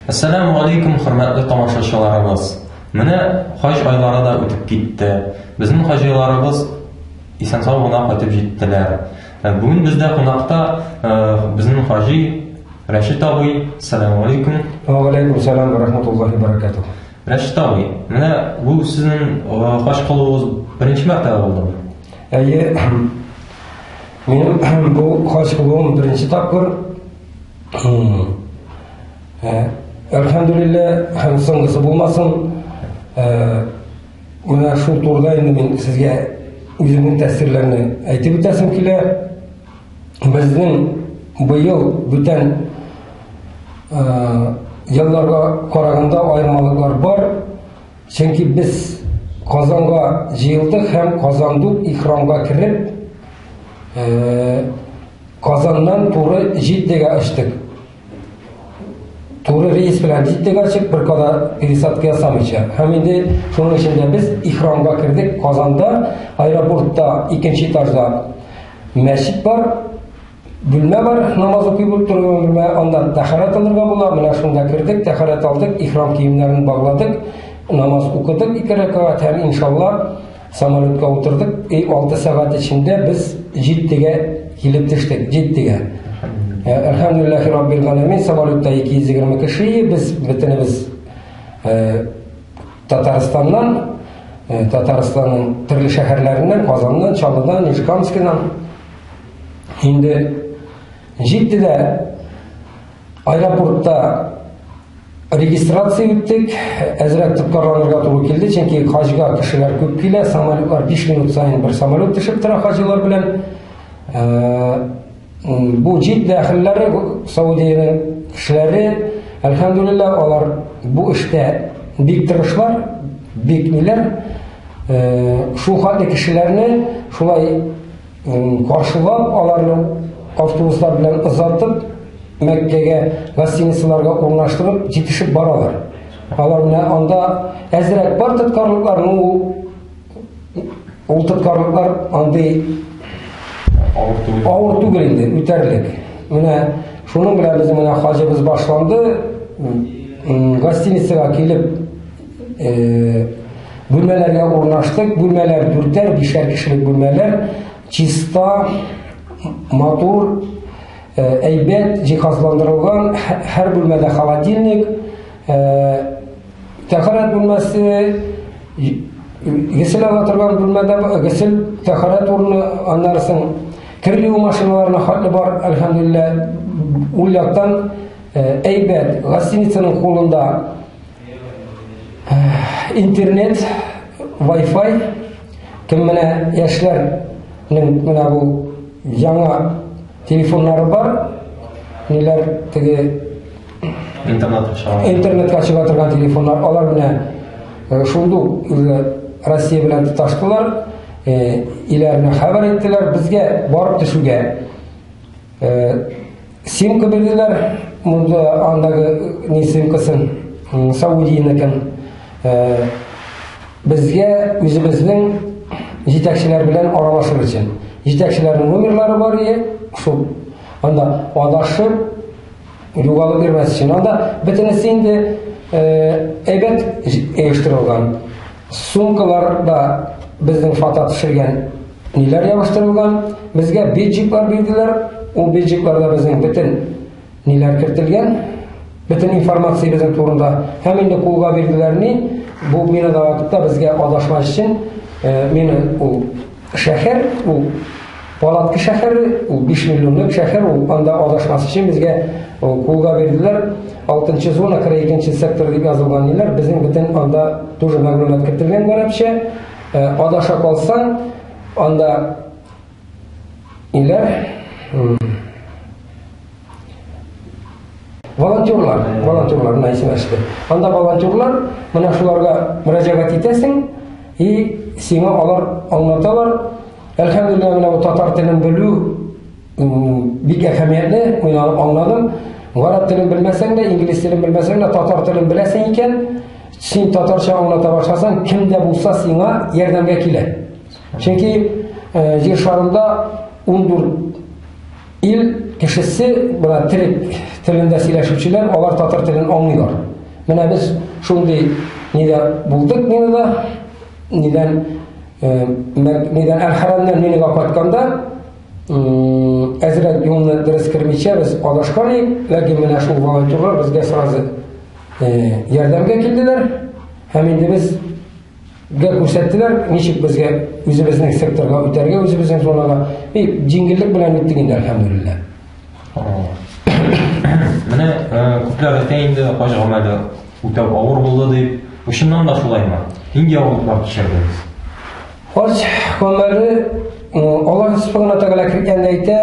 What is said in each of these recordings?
Әссәләмү алейкум, хөрмәтле тамашачыларыбыз! Менә хаҗ айлары да үтеп китте. Безнең хаҗиларыбыз исән-сау гына кайтып җиттеләр. Бүген бездә кунакта безнең хаҗи Рәшит абый. Әссәләмү алейкум. Ва алейкум сәлам ва рахматуллаһи ва баракатуһ. Рәшит абый, менә бу сезнең хаҗ кылуыгыз беренче мәртәбә булдымы? Әйе, минем бу хаҗ кылуым беренче тапкыр. Әлхәмдүлилләһ, һәм соңгысы булмасын. Менә шул турыда инде мин сезгә үземнең тәэсирләрне әйтеп үтәсем килә. Безнең быел бүтән елларга караганда аермалыклар бар. Чөнки без Казанга җыелдык һәм Казандук ихрамга кереп, Казаннан туры Җиддәгә очтык. Туры рейс белән Җиддәгә очып, бер када пересадка ясамыйча. Һәм инде шуның эчендә без ихрамга кердек. Казанда аэропортта икенче этажда мәчет бар, бүлмә бар, намаз укый торган бүлмә, анда тәһарәт алырга була. Менә шунда кердек, тәһарәт алдык, ихрам киемнәрен багладык, намаз укыдык ике рәкәгать һәм иншалла Самолетка утырдык, и 6 сәгать эчендә без Җиддегә килеп төштек, Җиддегә. Әлхәмдүлилләһи раббил галәмин, самолетта 220 кеше, без бөтенебез Татарстаннан, Татарстанның төрле шәһәрләреннән, Казаннан, Чаллыдан, Нижкамскидан. Инде Җиддедә аэропортта регистрация үттек, әзрәк тоткарланырга туры килде, чөнки хаҗга кешеләр күп килә, самолетлар 5 минут саен бер самолет төшеп тора хаҗилар белән. Бу Җиддә әһелләре, Саудиянең кешеләре, әлхәмдүлилләһ, алар бу эштә бик тырышлар, бик ниләр. Шул хәтле кешеләрне шулай каршылап, аларны автобуслар белән озатып, Мәккәгә гостиницаларга урнаштырып җитешеп баралар. Алар менә анда әзрәк бар тоткарлыклар, ну ул тоткарлыклар андый авыр түгел. Авыр түгел инде, үтәрлек. Менә шуның белән безнең менә хаҗыбыз башланды. Гостиницага килеп, бүлмәләргә урнаштык. Бүлмәләр дүртәр, бишәр кешелек бүлмәләр. Чиста, матур, әйбәт җиһазландырылган. Һәр бүлмәдә холодильник, тәһарәт бүлмәсе, гесел ала торган бүлмәдә гесел, тәһарәт урыны, аннары соң кер юу машиналарына хәтле бар, әлхәмдүлилләһ. Ул яктан әйбәт. Гостиницаның кулында интернет, Wi-Fi, кем менә яшьләрнең менә бу яңа телефоннары бар, ниләр теге интернетка чыга. Интернетка чыга торган телефоннар, алар менә шундук уже Россия белән тоташтылар, иләренә хәбәр иттеләр, безгә барып төшүгә Симка бирделәр, монда андагы не симкасын, Саудиянекен. Безгә үзебезнең җитәкчеләр белән аралашыр өчен. Җитәкчеләрнең номерлары бар иде, шул анда адашып, югалып йөрмәс өчен. Анда бөтенесе инде әйбәт оештырылган. Сумкаларда безнең фото төшергән ниләр ябыштырылган. Безгә бейджиклар бирделәр. Ул бейджикларда безнең бөтен ниләр кертелгән, бөтен информация безнең турында. Һәм инде кулга бирделәр ни, бу минада вакытта безгә адашмас өчен, мине ул шәһәр, ул палатка шәһәре, ул 5 миллионлык шәһәр, ул анда адашмас өчен безгә кулга бирделәр. 6 зона, 42 сектор дип язылган ниләр, безнең бөтен анда тоже мәгълүмат кертелгән гарәпчә. Адаша калсаң, анда ниләр? Волонтерлар, волонтерлар, менә исемә төште. Анда волонтерлар, менә шуларга мөрәҗәгать итәсең, и сиңа алар аңлаталар. Әлхәмдүлилләһ, менә бу татар телен белү бик әһәмиятле, мин аны аңладым. Гарәп телен белмәсәң дә, инглиз телен белмәсәң дә, татар телен беләсең икән, син татарча аңлата башласаң, кем дә булса сиңа ярдәмгә килә. Чөнки җир шарында 14 ил кешесе менә терек, телендә сөйләшүчеләр, алар татар телен аңлыйлар. Менә без шундый нидә булдык Минада, нидән нидән Әл-Харамнан Минага кайтканда, әзрәк юлны дөрес кермичә без адашкан идек, ләкин менә шул волонтерлар безгә сразу ярдәмгә килделәр һәм инде без гә күрсәттеләр, ничек безгә үзебезнең секторга үтәргә, үзебезнең зонага. И җиңеллек белән үттек инде, әлхәмдүлилләһ. Менә күпләр әйтә инде, хаҗ гамәле үтәү авыр булды дип. Бу чыннан да шулаймы? Нинди авырлыклар кичердегез? Хаҗ гамәле Аллаһ Субхану Тәгалә Коръәндә әйтә,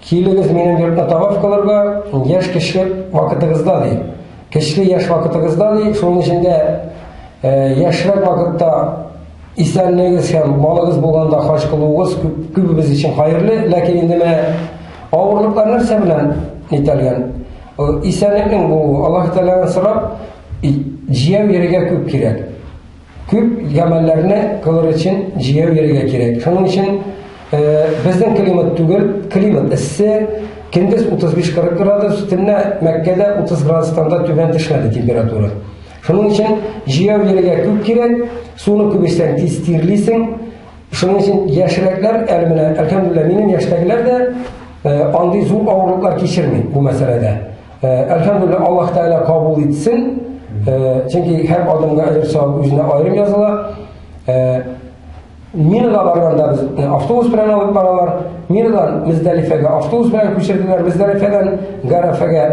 Килегез минем йортны таваф кылырга, яшь кеше вакытыгызда ди. Кечле яшь вакытыгызда ди, шуның эчендә яшьрәк вакытта исәнлегегез һәм малыгыз булганда хаҗ кылуыгыз күбебез өчен хәерле, ләкин инде менә авырлыклар нәрсә белән нитәлгән? Исәнлекнең булуы, Аллаһ Тәгаләдән сорап, җияү йөрергә күп кирәк. Күп гамәлләрне кылыр өчен җияү йөрергә кирәк. Шуның өчен безнең климат түгел, климат эссе, көндез 35-40 градус, төнлә Мәккәдә 30 градустан да түбән төшмәде температура. Шуның өчен җияү йөрергә күп кирәк, суны күп эчсәң тиз тирлисең. Шуның өчен яшьрәкләр, әле менә, әлхәмдүлилләһ, минем яшьтәгеләр дә андый зур авырлыклар кичерми бу мәсьәләдә. Әлхәмдүлилләһ, Аллаһ Тәгалә кабул итсен. Чөнки һәр адымга әҗер савап үзенә аерым языла. Минага барганда без автобус белән алып баралар. Минадан Мөздәлифәгә автобус белән күчерделәр. Мөздәлифәдән Гарәфәгә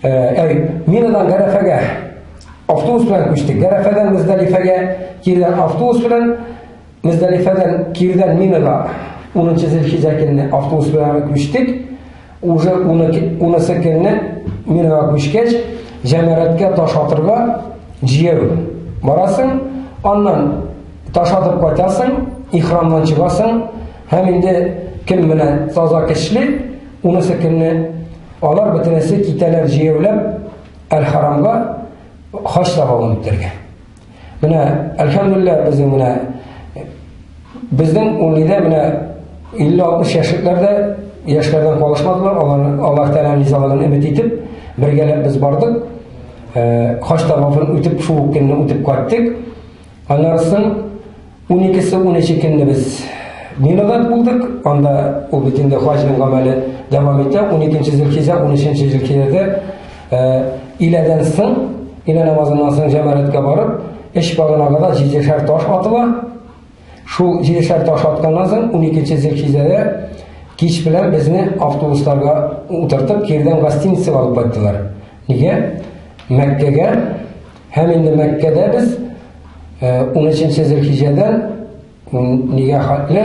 әй, Минадан Гарәфәгә автобус белән күчтек. Гарәфәдән Мөздәлифәгә килгән автобус белән Мөздәлифәдән кирдән Минага 10 Зөлхиҗә көнне автобус белән күчтек. Уже унысы көнне Минага күчкәч, җәмәгатькә таш атырга җияү барасың, аннан таш атып кайтасың, ихрамнан чыгасың һәм инде кем менә таза көчле, унысы көнне алар бөтенесе китәләр җияүләп Әл-Харамга хаҗ савабын үтәргә. Менә, әлхәмдүлилләһ, безнең менә безнең унида менә 50-60 яшьлекләр дә яшьләрдән калышмадылар. Алар Аллаһ Тәгаләнең ризалыгын өмет итеп, бергәләп без бардык. Хаҗ тавафын үтеп, шул ук көнне үтеп кайттык. Аннары соң 12-се 13 көнне без Минада булдык. Анда ул бит инде хаҗның гамәле дәвам итә. 12 Зөлхиҗә, 13 Зөлхиҗәдә иләдән соң, илә намазыннан соң җәмәгатькә барып, өч баганага да җидешәр таш атыла. Шул җидешәр таш атканнан соң 12 Зөлхиҗәдә кич белән безне автобусларга утыртып, кирдән гостиницага алып кайттылар. Нигә? Мәккәгә. Һәм инде Мәккәдә без 13 Зөлхиҗәдән нигә хәтле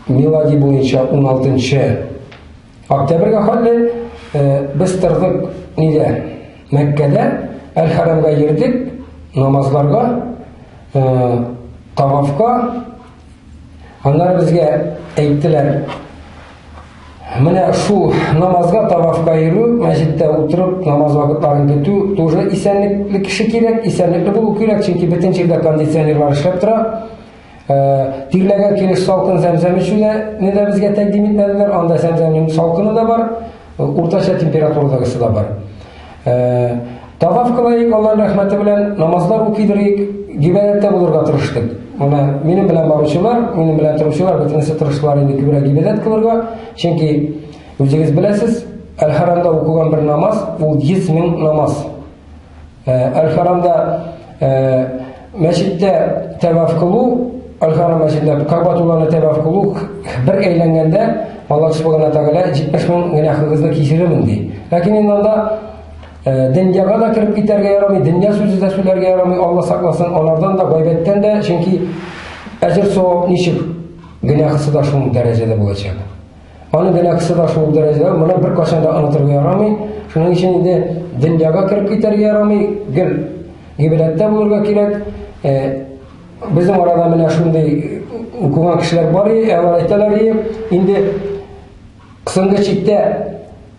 милади буенча 16 октябрьгә хәтле без тордык нидә? Мәккәдә Әл-Харамга йөрдек, намазларга, тавафка. Аннары безгә әйттеләр, менә шул намазга тавафка йөрү, мәчеттә утырып намаз вакытларын көтү тоже исәнлекле кеше кирәк, исәнлекле булу кирәк, чөнки бөтен җирдә кондиционерлар эшләп тора. Тирләгән килеш салкын зәмзәм эчү дә не дә безгә тәкъдим итмәделәр. Анда зәмзәмнең салкыны да бар, уртача температурадагысы да бар. Таваф кылайык, Аллаһның рәхмәте белән намазлар укыйдырыйк, гыйбадәттә булырга тырыштык. Менә минем белән баручылар, минем белән торучылар бөтенесе тырыштылар инде күбрәк гыйбадәт кылырга, чөнки үзегез беләсез, Әл-Харамда укыган бер намаз ул 100 мең намаз. Әл-Харамда мәчеттә тәваф кылу, Әл-Харам мәчетендә Кәгъбәтулланы тәваф кылу бер әйләнгәндә Аллаһ Субхана Тәгалә 70 мең гөнаһыгызны кичерермен ди. Ләкин инде анда дөньяга да кереп китәргә ярамый, дөнья сүзе дә сөйләргә ярамый, Алла сакласын алардан да, гайбәттән дә, чөнки әҗер савап ничек гөнаһысы да шул дәрәҗәдә булачак. Аның гөнаһысы да шул дәрәҗәдә, моны беркайчан да онытырга ярамый. Шуның өчен инде дөньяга кереп китәргә ярамый, гел гыйбадәттә булырга кирәк. Безнең арада менә шундый укыган кешеләр бар, алар әйтәләр, инде соңгы чиктә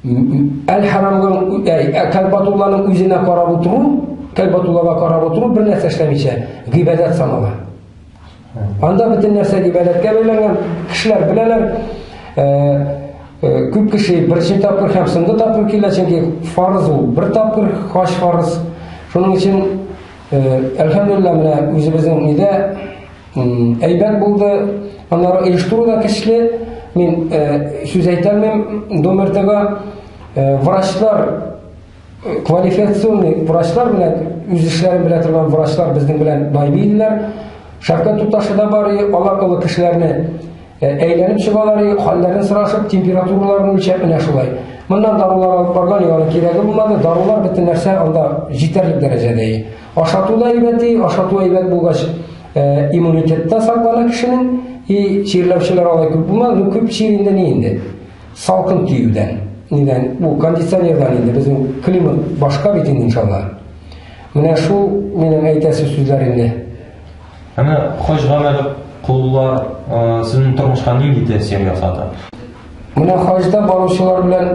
Әл-Харамның, Кәлбатулланың үзенә карап утыру, Кәлбатуллага карап утыру бер нәрсә эшләмичә, гыйбадәт санала. Анда бөтен нәрсә гыйбадәткә бәйләнгән, кешеләр беләләр. Күп кеше беренче тапкыр һәм соңгы тапкыр килә, чөнки фарыз ул бер тапкыр хаҗ фарыз. Шуның өчен, әлхәмдүлилләһ, менә үзебезнең нидә әйбәт булды. Аннары оештыру да көчле. Мин сүз әйтә алмыйм Домертага. Врачлар, квалификационный врачлар белән, үз эшләрен белә торган врачлар безнең белән даими иделәр. Шәфкать туташы да бар, алар олы кешеләрне Әйләнеп чыгалар, хәлләрен сорашып, температураларын үлчәп, менә шулай. Моннан дарулар алып барган, аның кирәге булмады. Дарулар бөтен нәрсә анда җитәрлек дәрәҗәдә. Ашату да әйбәт, ашату әйбәт булгач, иммунитет та саклана кешенең. И чирләүчеләр алай күп булмады. Ну, күп чир инде ни инде? Салкын тиюдән. Нидән? Бу кондиционердан инде безнең климат башка бит инде иншалла. Менә шул минем әйтәсе сүзләр инде. Әмма хаҗ гамәле кылулар сезнең тормышка нинди тәэсир ясады? Менә хаҗда баручылар белән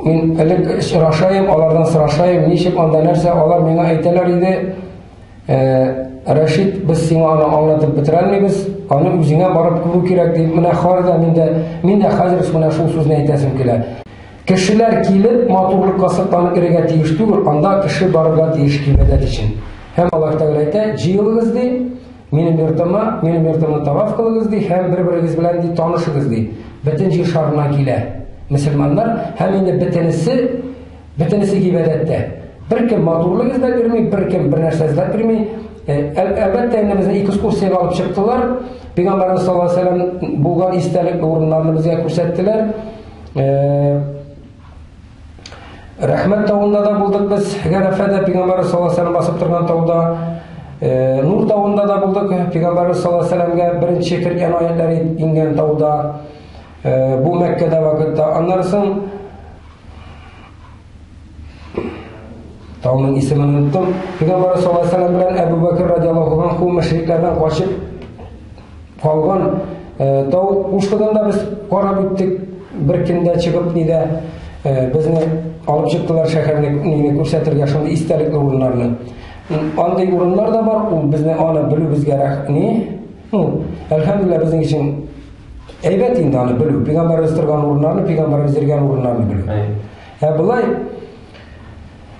мин элек очрашаем, алардан сорашаем, ничек анда нәрсә, алар миңа әйтәләр иде, Рәшит, без сиңа аны аңлатып бетерә алмыйбыз, аны үзеңә барып күрү кирәк дип, менә хаҗда мин дә, мин дә хәзер менә шул сүзне әйтәсем килә. Кешеләр килеп, матурлыкка сокланып йөрергә тиеш түгел, анда кеше барырга тиеш гыйбадәт өчен. Һәм Аллаһ Тәгалә әйтә, җыелыгыз ди, минем йортыма, минем йортымны таваф кылыгыз ди, һәм бер-берегез белән ди танышыгыз ди. Бөтен җир шарына килә мөселманнар һәм инде бөтенесе бөтенесе гыйбадәттә. Беркем матурлык эзләп йөрми, беркем бер нәрсә эзләп йөрми. Әлбәттә, инде безне экскурсиягә алып чыктылар. Пәйгамбәрбез саллаллаһу алейһи ва сәлләм булган истәлекле урыннарны безгә күрсәттеләр. Рәхмәт тавында да булдык без, Гарәфәдә Пәйгамбәрбез саллаллаһу алейһи ва сәлләм басып торган тауда. Нур тавында да булдык, Пәйгамбәрбез саллаллаһу алейһи ва сәлләмгә беренче кергән аятлар иңгән тауда. Бу Мәккәдә вакытта. Аннан соң тауның исемен оныттым. Пәйгамбәрбез саллаллаһу алейһи ва сәлләм белән Әбу Бәкр радиаллаһу анһу мөшрикләрдән качып калган тау кушлыгын да без карап үттек. Бер көндә чыгып нидә безне алып чыктылар шәһәрне нине күрсәтергә шундый истәлекле урыннарны. Андый урыннар да бар, ул безне аны белү безгә ни? Ну, әлхәмдүлилләһ, безнең өчен әйбәт инде аны белү. Пәйгамбәребез торган урыннарны, пәйгамбәребез йөргән урыннарны белү. Ә болай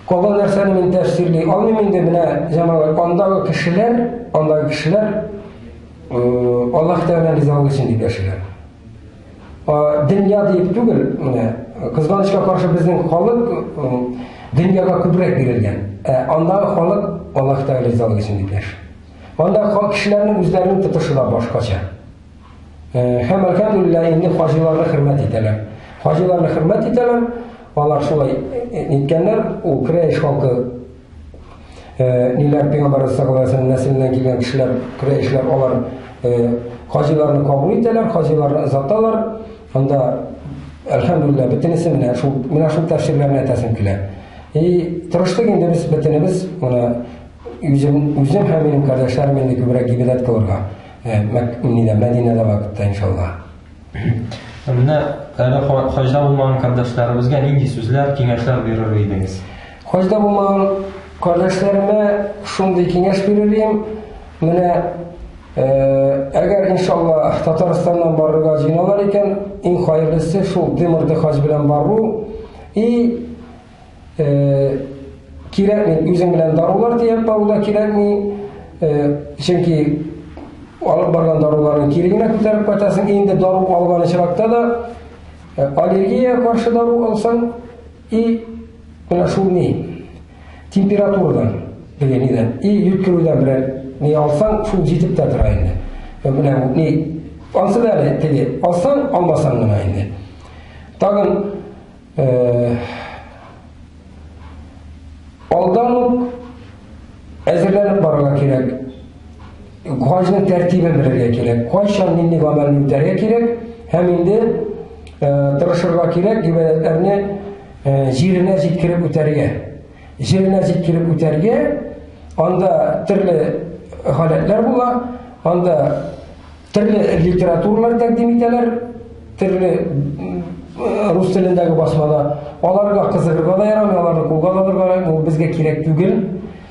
калган нәрсәне мин тәфсирли алмыйм инде, менә җәмәгать, андагы кешеләр, андагы кешеләр Аллаһ Тәгаләнең ризалыгы өчен дип яшиләр. Дөнья диеп түгел, менә кызганычка каршы безнең халык дөньяга күбрәк бирелгән. Ә андагы халык Аллаһ Тәгалә ризалыгы өчен дип яши. Анда кешеләрнең үзләренең тотышы да башкача. Һәм әлхәмдүлилләһ инде хаҗиларны хөрмәт итәләр. Хаҗиларны хөрмәт итәләр. Алар шулай ниткәннәр, ул Курайш халкы ниләр пәйгамбәрбез саллаллаһу алейһи ва сәлләм нәселеннән килгән кешеләр, Курайшлар, алар хаҗиларны кабул итәләр, хаҗиларны озаталар. Анда әлхәмдүлилләһ бөтенесе менә шул менә шул тәфсирләрне әйтәсем килә. И тырыштык инде без бөтенебез менә үзем үзем һәм минем кардәшләрем инде күбрәк гыйбадәт кылырга. Нидә Мәдинәдә вакытта иншалла. Менә әле хаҗда булмаган кардәшләребезгә нинди сүзләр, киңәшләр бирер идегез? Хаҗда булмаган кардәшләремә шундый киңәш бирер идем. Менә әгәр иншалла Татарстаннан барырга җыеналар икән, иң хәерлесе шул Димырды хаҗ белән бару. И кирәкми, үзең белән дарулар төяп бару да кирәкми, чөнки алып барган даруларны кире генә күтәреп кайтасың. Инде дару алган очракта да аллергия каршы дару алсаң, и менә шул ни, температурадан дигән нидән, и йөткерүдән берәр ни алсаң, шул җитеп тә тора инде. Менә бу ни, ансы да әле теге алсаң, алмасаң гына инде. Тагын Алдан ук әзерләнеп барырга кирәк. Хаҗның тәртибен белергә кирәк. Кайчан нинди гамәлне үтәргә кирәк һәм инде тырышырга кирәк гыйбадәтләрне җиренә җиткереп үтәргә. Җиренә җиткереп үтәргә, анда төрле халәтләр була, анда Төрле литературалар тәкъдим итәләр, төрле рус телендәге басмада. Аларга кызыгырга да ярамый, аларны кулга да алырга ярамый, ул безгә кирәк түгел.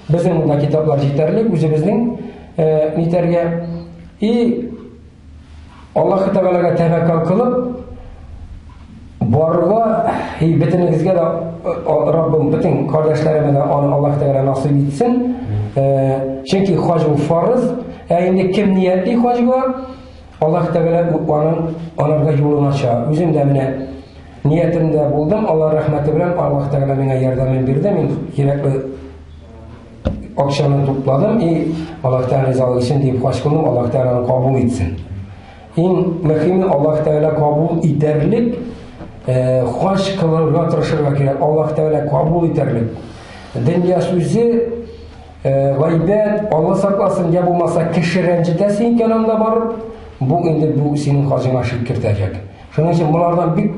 Безнең монда китаплар җитәрлек, үзебезнең нитәргә. И Аллаһ Тәгаләгә тәвәккәл кылып, Барырга, и бөтенегезгә дә Раббым, бөтен кардәшләремә дә аны Аллаһ Тәгалә насыйп итсен. Чөнки хаҗ ул фарыз. Ә инде кем ниятли хаҗга, Аллаһ Тәгалә аның анарга юлын ача. Үзем дә менә ниятемдә булдым, Аллаһ рәхмәте белән Аллаһ Тәгалә миңа ярдәмен бирде. Мин кирәкле акчаны тупладым и Аллаһ Тәгалә ризалыгы өчен дип хаҗ кылдым. Аллаһ Тәгалә кабул итсен. Иң мөһиме Аллаһ Тәгалә кабул итәрлек хаҗ кылырга тырышырга кирәк. Аллаһ Тәгалә кабул итәрлек. Дөнья сүзе гайбәт, Алла сакласын, я булмаса кеше рәнҗетәсең икән анда барып, бу инде бу синең хаҗыңа шик кертәчәк. Шуның өчен болардан бик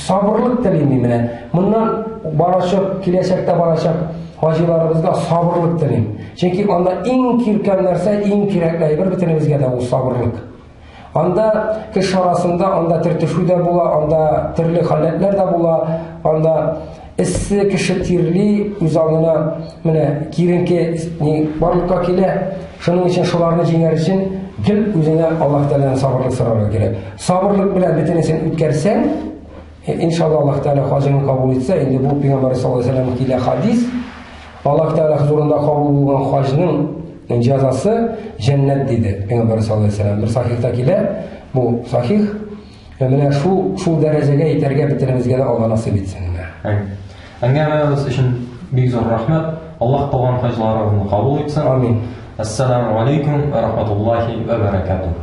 сабырлык телим мин менә. Моннан барачак, киләчәктә барачак хаҗиларыбызга сабырлык телим. Чөнки анда иң киркәм нәрсә, иң кирәкле әйбер бөтенебезгә дә ул сабырлык. Анда кеше арасында анда төртешү дә була, анда төрле халәтләр дә була, анда эссе кеше тирли, үз алдына менә киренке ни барлыкка килә. Шуның өчен шуларны җиңәр өчен гел үзеңә Аллаһ Тәгаләдән сабырлык сорарга кирәк. Сабырлык белән бөтенесен үткәрсәң, иншалла Аллаһ Тәгалә хаҗыңны кабул итсә, инде бу Пәйгамбәр саллаллаһу алейһи вәсәлләм килә хадис, Аллаһ Тәгалә хозурында кабул булган хаҗның җәзасы җәннәт диде Пәйгамбәр саллаллаһу алейһи вәсәлләм. Бер сахихта килә, бу сахих. Менә шул шул дәрәҗәгә итәргә бөтенебезгә дә Алла насыйп итсен. Әңгәмәгез өчен бик зур рәхмәт. Аллаһ кылган хаҗларыгызны кабул итсен. Амин. Ассаламу алейкум ва рахматуллахи ва баракатух.